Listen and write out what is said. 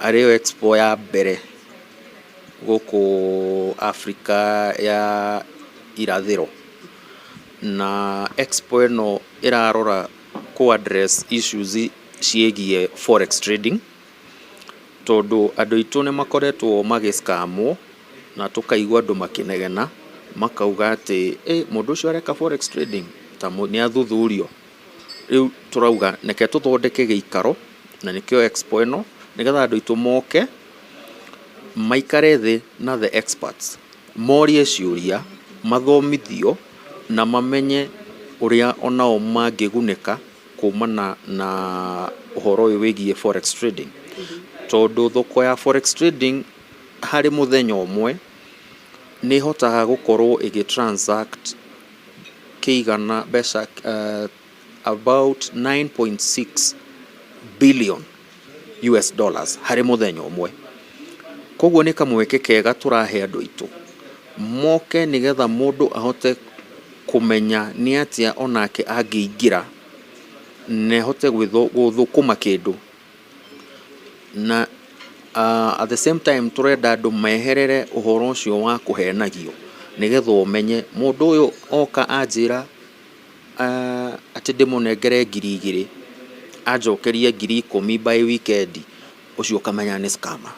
Arĩ yo expo ya mbere gũkũ Africa ya irathĩro. Na expo ĩno ĩrarora kũ address issues ciĩgiĩ forex trading, tondũ andũ aitũ nĩ makoretwo magĩ scam wo na tũkaigua andũ makĩnegena makauga atĩ ĩ mũndũ ũcio areka forex trading ta nĩ athuthurio. Rĩu tũrauga reke tũthondeke gĩikaro na nĩkĩo expo ĩno, nĩgetha andũ aitũ moke maikare thĩ na the experts, morie ciũria, mathomithio na mamenye ũrĩa onao mangĩgunĩka kumana na ũhoro ũyũ wĩgiĩ forex trading. Tondũ thoko ya forex trading harĩ mũthenya ũmwe nĩ ĩhotaga gũkorwo ĩgĩ transact kĩigana mbeca about 9.6 billion US dollars harĩ mũthenya ũmwe. Koguo nĩ kamweke kega tũrahe andũ aitũ moke nĩgetha mũndũ ahote kũmenya nĩ atĩa onake angĩingĩra na ahote gũthũkũma kĩndũ. Na at the same time tũrenda andũ meherere ũhoro ũcio wa kũhenagio nĩgetha ũmenye mũndũ ũyũ oka anjĩra atĩ ndĩmũnengere 2,000, anjokerie 10,000 by weekend, ũcio ũkamenya nĩ scammer.